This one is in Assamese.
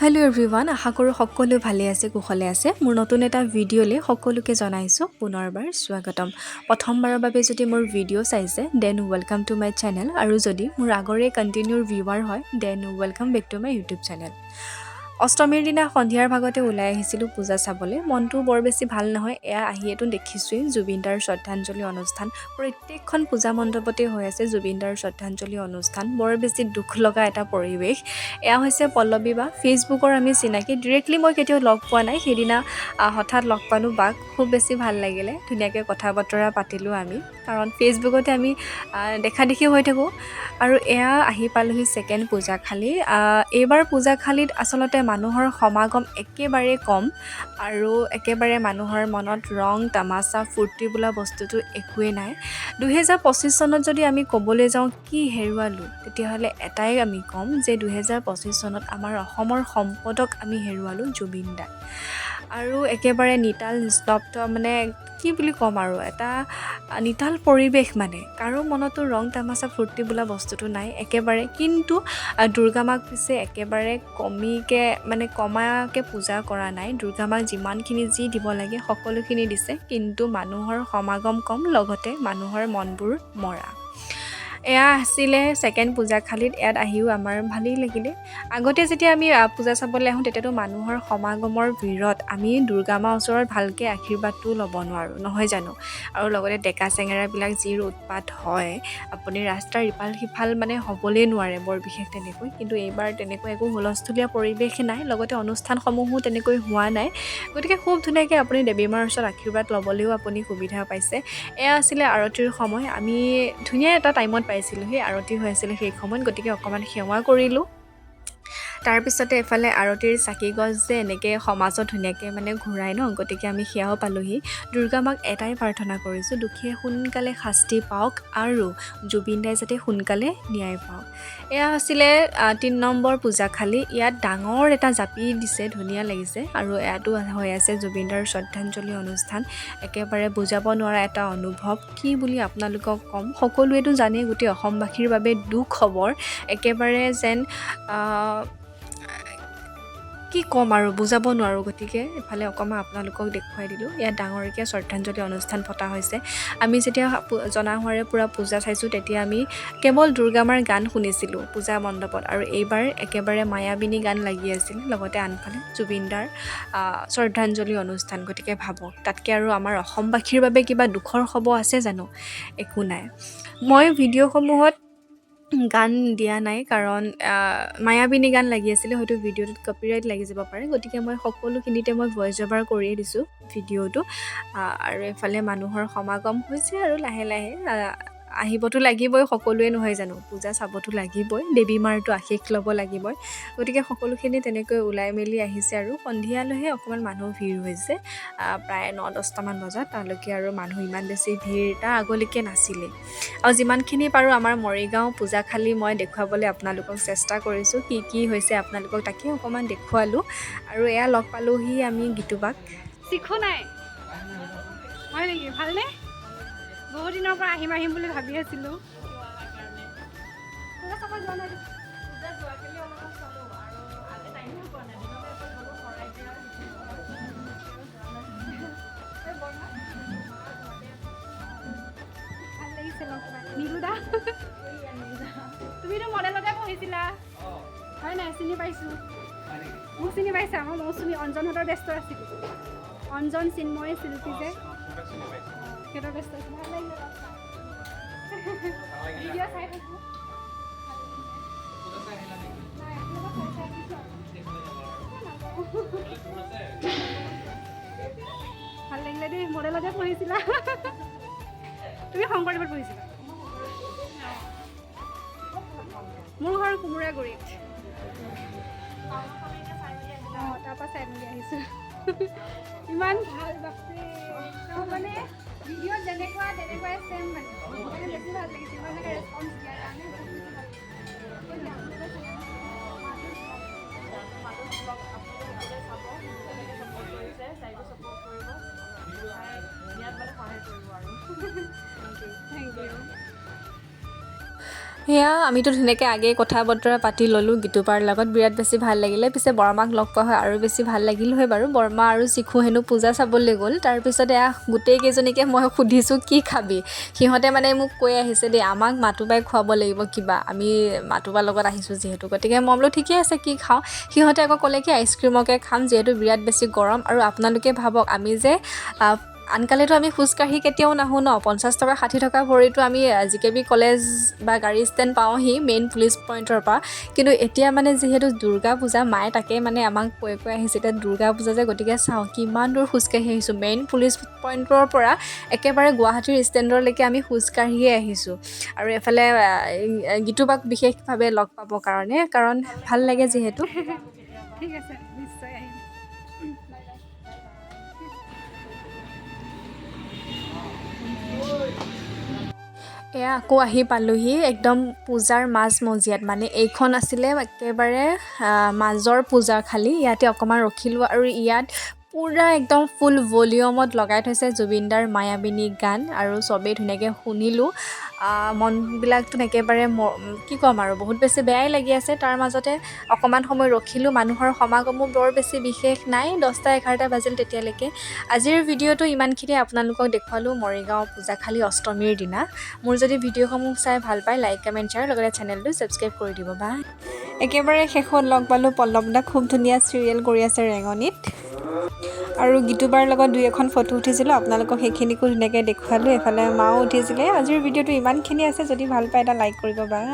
হেল্ল' এভৰিৱান, আশা কৰোঁ সকলো ভালে আছে, কুশলে আছে। মোৰ নতুন এটা ভিডিঅ'লৈ সকলোকে জনাইছোঁ পুনৰবাৰ স্বাগতম। প্ৰথমবাৰৰ বাবে যদি মোৰ ভিডিঅ' চাইছে, then welcome to my channel আৰু যদি মোৰ আগৰে কণ্টিনিউৰ ভিউৱাৰ হয়, then welcome back to my YouTube channel। অষ্টমীৰ দিনা সন্ধিয়াৰ ভাগতে ওলাই আহিছিলোঁ পূজা চাবলৈ। মনটো বৰ বেছি ভাল নহয়। এয়া আহিয়েতো দেখিছোঁৱেই জুবিনদাৰ শ্ৰদ্ধাঞ্জলি অনুষ্ঠান। প্ৰত্যেকখন পূজা মণ্ডপতে হৈ আছে জুবিনদাৰ শ্ৰদ্ধাঞ্জলি অনুষ্ঠান। বৰ বেছি দুখ লগা এটা পৰিৱেশ। এয়া হৈছে পল্লৱী বা। ফেচবুকৰ আমি চিনাকি। ডিৰেক্টলি মই কেতিয়াও লগ পোৱা নাই। সেইদিনা হঠাৎ লগ পালোঁ বাক। খুব বেছি ভাল লাগিলে। ধুনীয়াকৈ কথা বতৰা পাতিলোঁ আমি, কাৰণ ফেচবুকতে আমি দেখা দেখি হৈ থাকোঁ। আৰু এয়া আহি পালোহি ছেকেণ্ড পূজাখালী। এইবাৰ পূজাখালীত আচলতে মানুহৰ সমাগম একেবাৰে কম আৰু একেবাৰে মানুহৰ মনত ৰং তামাচা ফূৰ্তি বোলা বস্তুটো একোৱেই নাই। 2025 চনত যদি আমি ক'বলৈ যাওঁ কি হেৰুৱালোঁ, তেতিয়াহ'লে এটাই আমি ক'ম যে 2025 চনত আমাৰ অসমৰ সম্পদক আমি হেৰুৱালোঁ, জুবিন দাক। আৰু একেবাৰে নিতাল নিস্তব্ধ, মানে কি বুলি ক'ম আৰু, এটা নিতাল পৰিৱেশ, মানে কাৰো মনতো ৰং তামাচা ফূৰ্তি বোলা বস্তুটো নাই একেবাৰে। কিন্তু দুৰ্গা মাক পিছে একেবাৰে কমিকৈ, মানে কমাকৈ পূজা কৰা নাই। দুৰ্গা মাক যিমানখিনি যি দিব লাগে সকলোখিনি দিছে, কিন্তু মানুহৰ সমাগম কম, লগতে মানুহৰ মনবোৰ মৰা। এয়া আছিলে ছেকেণ্ড পূজাখালীত। ইয়াত আহিও আমাৰ ভালেই লাগিলে। আগতে যেতিয়া আমি পূজা চাবলৈ আহোঁ, তেতিয়াতো মানুহৰ সমাগমৰ ভিৰত আমি দুৰ্গা মাৰ ওচৰত ভালকৈ আশীৰ্বাদটোও ল'ব নোৱাৰোঁ, নহয় জানো? আৰু লগতে ডেকা চেঙেৰাবিলাক যি উৎপাত হয়, আপুনি ৰাস্তাৰ ইফাল সিফাল মানে হ'বলেই নোৱাৰে বৰ বিশেষ তেনেকৈ। কিন্তু এইবাৰ তেনেকৈ একো হুলস্থুলীয়া পৰিৱেশ নাই, লগতে অনুষ্ঠানসমূহো তেনেকৈ হোৱা নাই। গতিকে খুব ধুনীয়াকৈ আপুনি দেৱী মাৰ ওচৰত আশীৰ্বাদ ল'বলৈও আপুনি সুবিধা পাইছে। এয়া আছিলে আৰতিৰ সময়। আমি ধুনীয়া এটা টাইমত পাইছিলোঁ, সেই আৰতি হৈ আছিলে সেই সময়ত, গতিকে অকণমান সেৱা কৰিলোঁ। তাৰপিছতে এফালে আৰতিৰ চাকি গছ যে এনেকৈ সমাজত ধুনীয়াকৈ মানে ঘূৰাই ন, গতিকে আমি সেয়াও পালোহি। দুৰ্গা মাক এটাই প্ৰাৰ্থনা কৰিছোঁ, দোষীয়ে সোনকালে শাস্তি পাওক আৰু জুবিন দাই যাতে সোনকালে ন্যায় পাওক। এয়া আছিলে 3 নম্বৰ পূজাখালী। ইয়াত ডাঙৰ এটা জাপি দিছে, ধুনীয়া লাগিছে। আৰু ইয়াতো হৈ আছে জুবিনদাৰ শ্ৰদ্ধাঞ্জলি অনুষ্ঠান। একেবাৰে বুজাব নোৱাৰা এটা অনুভৱ, কি বুলি আপোনালোকক ক'ম? সকলোৱেতো জানেই, গোটেই অসমবাসীৰ বাবে দুখ খবৰ। একেবাৰে যেন কি ক'ম আৰু, বুজাব নোৱাৰোঁ। গতিকে এফালে অকণমান আপোনালোকক দেখুৱাই দিলোঁ। ইয়াত ডাঙৰকৈ শ্ৰদ্ধাঞ্জলি অনুষ্ঠান পতা হৈছে। আমি যেতিয়া জনা হোৱাৰে পূৰা পূজা চাইছোঁ, তেতিয়া আমি কেৱল দুৰ্গা মাৰ গান শুনিছিলোঁ পূজা মণ্ডপত আৰু এইবাৰ একেবাৰে মায়াবিনী গান লাগি আছিল, লগতে আনফালে জুবিনদাৰ শ্ৰদ্ধাঞ্জলি অনুষ্ঠান। গতিকে ভাবক, তাতকৈ আৰু আমাৰ অসমবাসীৰ বাবে কিবা দুখৰ খবৰ আছে জানো? একো নাই। মই ভিডিঅ'সমূহত গান দিয়া নাই, কাৰণ মায়াবিনী গান লাগি আছিলে, হয়তো ভিডিঅ'টোত কপিৰাইট লাগি যাব পাৰে। গতিকে মই সকলোখিনিতে মই ভইচ অভাৰ কৰিয়ে দিছোঁ ভিডিঅ'টো। আৰু এইফালে মানুহৰ সমাগম হৈছে আৰু লাহে লাহে আহিবতো লাগিবই সকলোৱে, নহয় জানো? পূজা চাবতো লাগিবই, দেৱী মাৰতো আশীষ ল'ব লাগিবই। গতিকে সকলোখিনি তেনেকৈ ওলাই মেলি আহিছে আৰু সন্ধিয়ালৈহে অকণমান মানুহ ভিৰ হৈছে, প্ৰায় 9-10টামান বজাত। তালৈকে আৰু মানুহ ইমান বেছি ভিৰ তাৰ আগলৈকে নাছিলেই। আৰু যিমানখিনি পাৰোঁ আমাৰ মৰিগাঁও পূজাখালী মই দেখুৱাবলৈ আপোনালোকক চেষ্টা কৰিছোঁ। কি কি হৈছে আপোনালোকক তাকে অকণমান দেখুৱালোঁ। আৰু এয়া লগ পালোহি আমি গীতুবাক। শিখো নাই হয় নেকি? ভালনে? বহুত দিনৰ পৰা আহিম আহিম বুলি ভাবি আছিলোঁ। পূজা চাব যোৱা নাই? পূজা যোৱাকালি অলপমান চালোঁ আৰু আজি টাইমো পোৱা নাই। দিনতে এপাক গ'লোঁ শৰাই দিয়া। এই বৰ্মা। ভাল লাগিছে লগ পাই। নীলু দা, তুমিতো মডেলতে পঢ়িছিলা, হয় নাই? চিনি পাইছোঁ। মোক চিনি পাইছা? মই মৌচুমী, অঞ্জনহঁতৰ ব্যস্ত আছিলোঁ। অঞ্জন, চিন্ময়, শিল্পী যে, সিহঁতৰ ব্যস্ত আছিলোঁ। ভাল লাগিলে লগ পাই। ভিডিঅ' চাই থাকোঁ। নাই, আপোনালোকক চাই চাই আহিছোঁ আৰু। নাযাওঁ। ভাল লাগিলে দেই। মডেলতে পঢ়িছিলা তুমি? শংকৰদেৱত পঢ়িছিলা? মোৰ ঘৰ কোমোৰাগুৰিত। অঁ, তাৰপৰা চাই মেলি আহিছোঁ। ইমান ভাল, বাপৰে! একদম মানে ভিডিঅ'ত যেনেকুৱা তেনেকুৱাই ছেম, মানে মানে বেছি ভাল লাগিছে। ইমান এনেকৈ ৰেচপঞ্চ দিয়াৰ কাৰণে বহুত বেছি ভাল লাগিছে। মাধুৰ ব্লগ আপোনালোকে চাব। তেনেকৈ ছাপোৰ্ট কৰিছে, তাইকো ছাপোৰ্ট কৰিব আৰু তাই ইয়াত মানে সহায় কৰিব আৰু। Thank U. সেয়া আমিতো ধুনীয়াকৈ আগেয়ে কথা বতৰা পাতি ল'লোঁ গীতুপাৰ লগত, বিৰাট বেছি ভাল লাগিলে। পিছে বৰমাক লগ পোৱা হয় আৰু বেছি ভাল লাগিল হয় বাৰু। বৰমা আৰু চিখু হেনো পূজা চাবলৈ গ'ল। তাৰপিছত এয়া গোটেইকেইজনীকে মই সুধিছোঁ কি খাবি, সিহঁতে মানে মোক কৈ আহিছে দেই আমাক মাতুবাই খুৱাব লাগিব কিবা, আমি মাতুবাৰ লগত আহিছোঁ যিহেতু। গতিকে মই বোলো ঠিকে আছে কি খাওঁ। সিহঁতে আকৌ ক'লে কি আইচক্ৰীমকে খাম যিহেতু বিৰাট বেছি গৰম। আৰু আপোনালোকে ভাবক আমি যে আনকালেতো আমি খোজকাঢ়ি কেতিয়াও নাহোঁ ন, 50 টকা 60 টকা ভৰিতো আমি জিকেবি কলেজ বা গাড়ী ষ্টেণ্ড পাওঁহি মেইন পুলিচ পইণ্টৰ পৰা। কিন্তু এতিয়া মানে যিহেতু দুৰ্গা পূজা, মায়ে তাকে মানে আমাক কৈ কৈ আহিছে এতিয়া দুৰ্গা পূজা যে, গতিকে চাওঁ কিমান দূৰ খোজকাঢ়ি আহিছোঁ। মেইন পুলিচ পইণ্টৰ পৰা একেবাৰে গুৱাহাটীৰ ষ্টেণ্ডৰলৈকে আমি খোজকাঢ়িয়ে আহিছোঁ। আৰু এফালে গীতুবাক বিশেষভাৱে লগ পাবৰ কাৰণে, কাৰণ ভাল লাগে যিহেতু। ঠিক আছে, নিশ্চয় আহিম। এয়া আকৌ আহি পালোহি একদম পূজাৰ মাজমজিয়াত, মানে এইখন আছিলে একেবাৰে মাজৰ পূজা খালী। ইয়াতে অকণমান ৰখিলোঁ আৰু ইয়াত পূৰা একদম ফুল ভলিউমত লগাই থৈছে জুবিনদাৰ মায়াবিনী গান আৰু চবেই ধুনীয়াকৈ শুনিলোঁ। মনবিলাকতো একেবাৰে কি ক'ম আৰু বহুত বেছি বেয়াই লাগি আছে। তাৰ মাজতে অকণমান সময় ৰখিলোঁ, মানুহৰ সমাগমো বৰ বেছি বিশেষ নাই, 10টা 11টা বাজিল তেতিয়ালৈকে। আজিৰ ভিডিঅ'টো ইমানখিনি আপোনালোকক দেখুৱালোঁ মৰিগাঁও পূজাখালী অষ্টমীৰ দিনা। মোৰ যদি ভিডিঅ'সমূহ চাই ভাল পায় লাইক কমেণ্ট শ্বেয়াৰ লগতে চেনেলটো ছাবস্ক্ৰাইব কৰি দিব। বাই। একেবাৰে শেষত লগ পালোঁ পল্লৱ দা, খুব ধুনীয়া চিৰিয়েল কৰি আছে ৰেঙনিত। আৰু গীতুবাৰ লগত দুই এখন ফটো উঠিছিলোঁ, আপোনালোকক সেইখিনিকো ধুনীয়াকৈ দেখুৱালোঁ। এফালে মাও উঠিছিলে। আজিৰ ভিডিঅ'টো ইমানখিনি আছে, যদি ভাল পায় এটা লাইক কৰিব। বাই।